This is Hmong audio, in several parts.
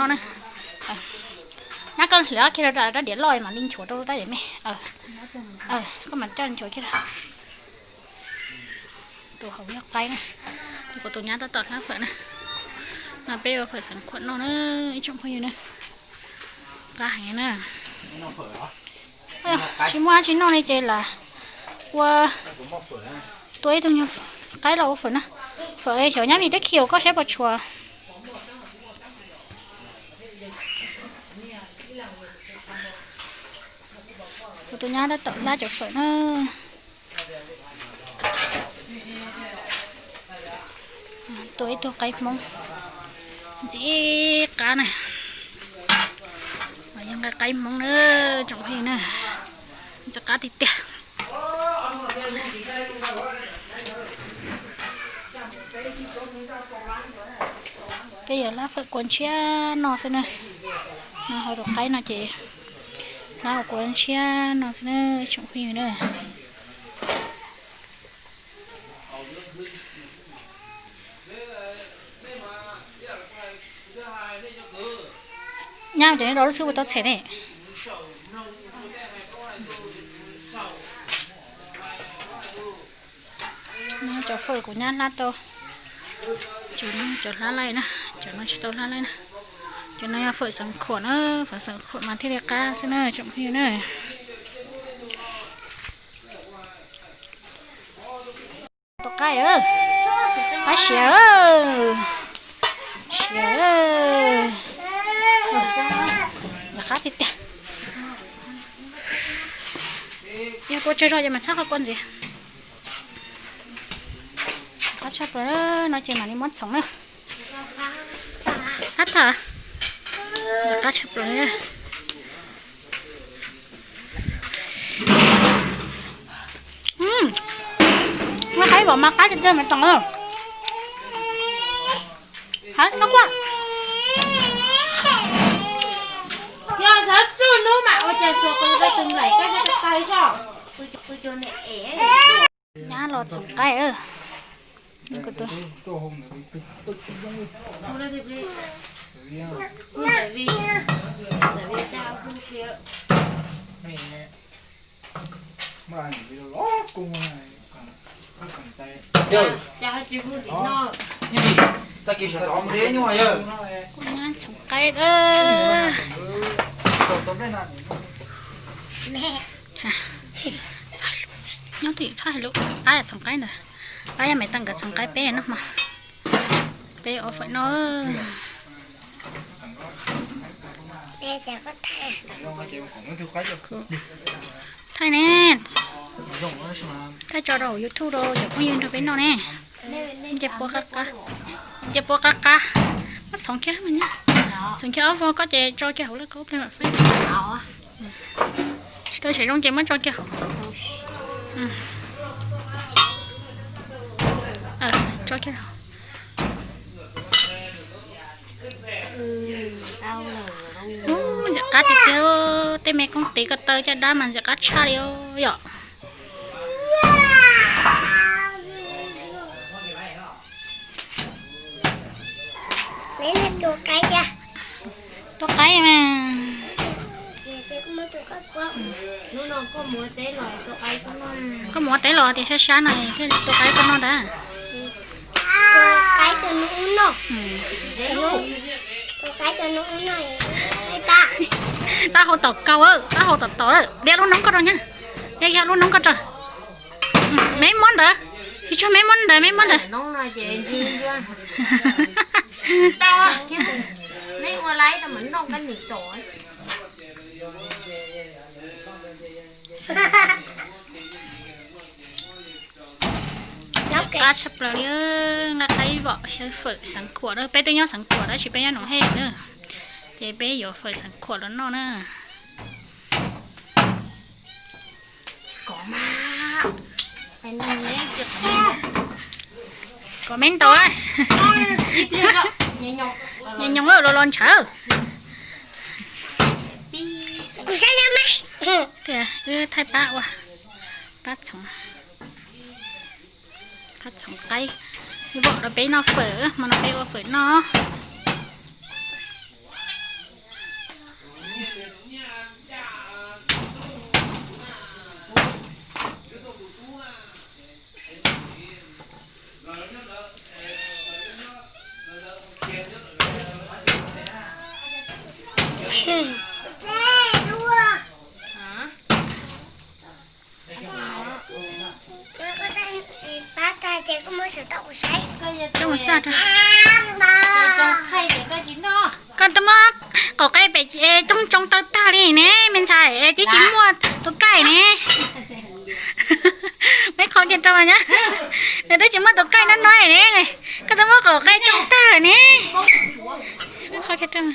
Na, nyab koj hliv kiag rau rab diav loj mam li nchuav rau rab diav me. Koj mam coj nchuav kiag rau. Tus hauv yog qaib na. Kuv tus nyab tab tom hlab fawm na. No peb ua fawm xeev khuam noj na ib tsoom phooj ywg na. Qab heev na. Tsis muaj dab tsi noj li ces lam ua, tua ib tug nyuag qaib los ua fawm na. Fawm xyov nyab Vij twb khi ua koj saib puas tshuav. Kuv tus nyab tab tom hlab cov fawm na. Tua ib tug qaib hmoob ntxim qab na. Yog nqaij qaib hmoob na, tsoom phooj ywg na, ntxim qab tiag tiag. Peb yuav hlab fawm kua ntshiab no xwb na. No hauv tus qaib no ces hlab ua kua ntshiab no xwb na, tsoom phooj ywg na. Nyab cov no rau lub xwb ua tau txhem ne. Cov fawm kuv nyab hlab tau. Cov no cov hlab laij na, cov no tsis tau hlab laij na. Cov no yog fawm xeev khuam na, fawm xeev khuam mas thiaj li qab xwb na tsoom phooj ywg na. Tus qaib, qaib siav, siav, qab tiag tiag. Yog kua tsawg zog ces mas txhob qhov kua ntxiv. Qab tshaj plaws no ces mam li muab txhoov na. Qab tham, qab tshaj plaws. Muab qaib vom mas qab tiag tiag mas tsoom. Hab no kuaj. Yog xav tsuj nub mas ua cas xuas qw rau tus nplaim koj thiaj tau taw zog. Nyab los txhoov qaib. Kuv nyab txhoov qaib. Nyob twj ywm txhob hais lus, pab yog txhoov qaib ntawd, pab yog Maiv Teem nkawd txhoov qaib peb noj hmo, peb ua fawm noj. Thaij ne, thaij tso rau hauv YouTube rau cov phooj ywg nrog peb noj ne. Nce puab qab qab, nce puab qab qab, muab txhoov kiag, txhoov kiag ob vog koj ces tso kiag hauv lawv koj plig mam faib. Tsis tau tshem zoo ces muab tso kiag hauv. Tso kiag hauv. Ntxim qab tiag tiag, tej me koob tiv ko taw caj dab mas ntxim qab tshaj li yom. Tua qaib mas. Koj mus ua teb los tias sab sab no thiaj tua qaib koj noj ntag. Taub hau tom kaus, taub hau tom tom lawm, diav lub noob koj rau nyab. Yog yog lub noob koj rau. Me muab ntawd, tsis tsuag me muab ntawd, me muab ntawd. Qab tshaj plaws li, nqa qaib vom xyaw fawm Xeev Khuam na, peb twb nyob Xeev Khuam tab sis peb nyob Noov Hej na, ces peb yuav fawm Xeev Khuam los noj na. Kom me ntaus, nyoos los los ntshaw. Wb thaij pab ua, pab txhoov, pab txhoov qaib, vom rau peb noj fawm, hmo no peb ua fawm noj. Koj twb muab qaum qe pem coob tsoo taw tag li ne, me ntxhais, twb tsis muaj tus kaij ne. Muab qhov kiag rau mas nyab. Nws twb tsis muaj tus kaij nab no ne. Koj twb muab qaum qe tsoo tag lawm ne. Muab qhov kiag rau.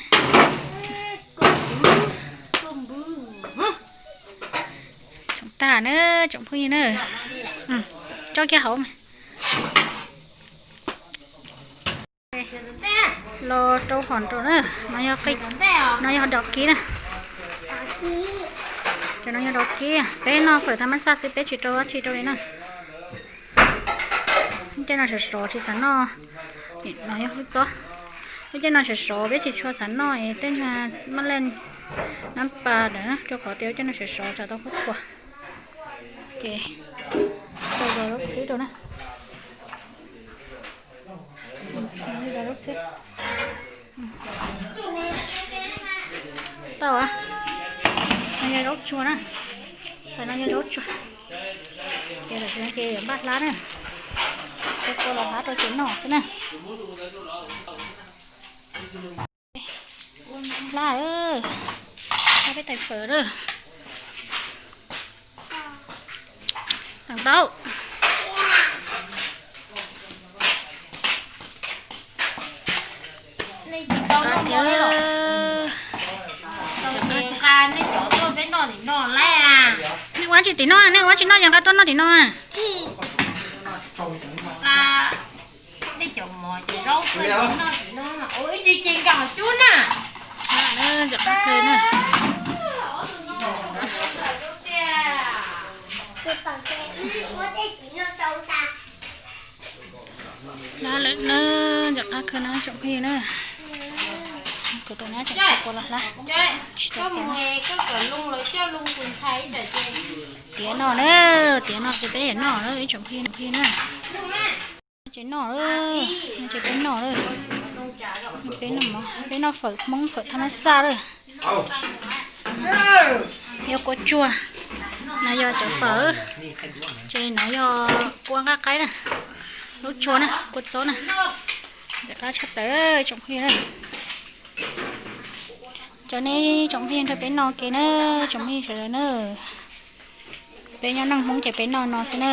Tsoo tag na, tsoom phooj ywg na. Tso kiag hauv mas. Los rau hom nraum na, no yog qi, no yog dov kib na. Cov no yog dov kib, peb noj fawm thaj mab xaj xwb, peb tsis rau dab tsi rau li na. Lub caij no sov sov tsis xav noj, no yog hwj txob. Lub caij no sov sov peb tsis tshua xav noj es tej mab laj nab pas ntawd na, rau qhov tias lub caij no sov sov tsam tau qhuav qhuav. Ces rau zog lub xwb rau na. Tau, no yog zaub tsuag na. Ntawm no yog zaub tsuag. Ces tam sim no ces yuav npaj hlab na. Ces kua los hlab rau ces noj xwb na. Hlab, hlab peb tais fawm lawm. Tau. Nej ua tsis tim no, nej ua tsis noj ces nqa tuaj noj tim no. Hlab lawm na, ntawm qab khw na tsoom phooj ywg na. Kuv tus nyab tseem kua los hlab. Tsis tau tiav no na, tiav no ces peb yuav noj na ib tsoom phooj ywg na. Ces noj, ces peb noj, peb noj mov, peb noj fawm Hmoob, fawm thaj mab xaj lawm. Yog kua tsuag, no yog cov fawm, ces no yog kua nqaij qaib na, lub tshua na, kua txob na. Ntxim qab tshaj plaws tsoom phooj ywg na. Cov nej tsoom phooj ywg nrog peb noj ke na, tsoom phooj ywg sawv daws na. Peb nyob neej Hmoob ces peb noj no xwb na.